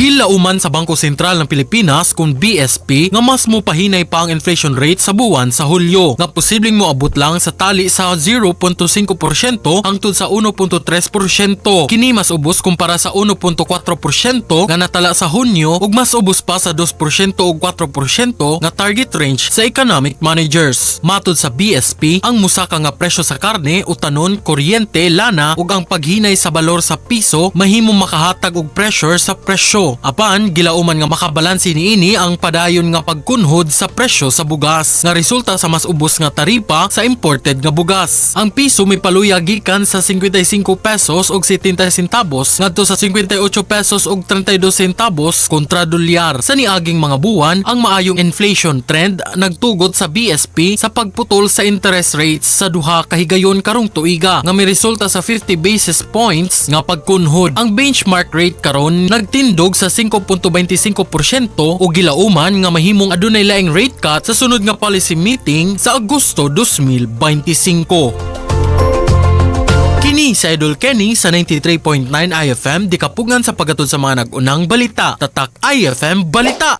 Gilauman sa Bangko Sentral ng Pilipinas kung BSP nga mas mopahinay pa ang inflation rate sa buwan sa Hulyo nga posibleng moabot lang sa tali sa 0.5% hangtod sa 1.3%. Kini mas ubos kumpara sa 1.4% nga natala sa Hunyo ug mas ubos pa sa 2% ug 4% nga target range sa economic managers. Matod sa BSP, ang musaka nga presyo sa karne, utanon, kuryente, lana ug ang paghinay sa balor sa piso mahimong makahatag og pressure sa presyo. Apan gilauman nga makabalanse niini ang padayon nga pagkunhod sa presyo sa bugas nga resulta sa mas ubos nga taripa sa imported nga bugas. Ang piso mipaluya gikan sa 55 pesos ug 70 centavos ngadto sa 58 pesos ug 32 centavos kontra dolyar. Sa niaging mga buwan, ang maayong inflation trend nagtugot sa BSP sa pagputol sa interest rates sa duha ka higayon karong tuiga nga miresulta sa 50 basis points nga pagkunhod. Ang benchmark rate karon nagtindog sa 5.25% ug gilauman nga mahimong adunay laing rate cut sa sunod nga policy meeting sa Agosto 2025. Kini sa Idol Kenny sa 93.9 IFM, di kapugngan sa paghatod sa mga nag-unang balita. Tatak IFM Balita!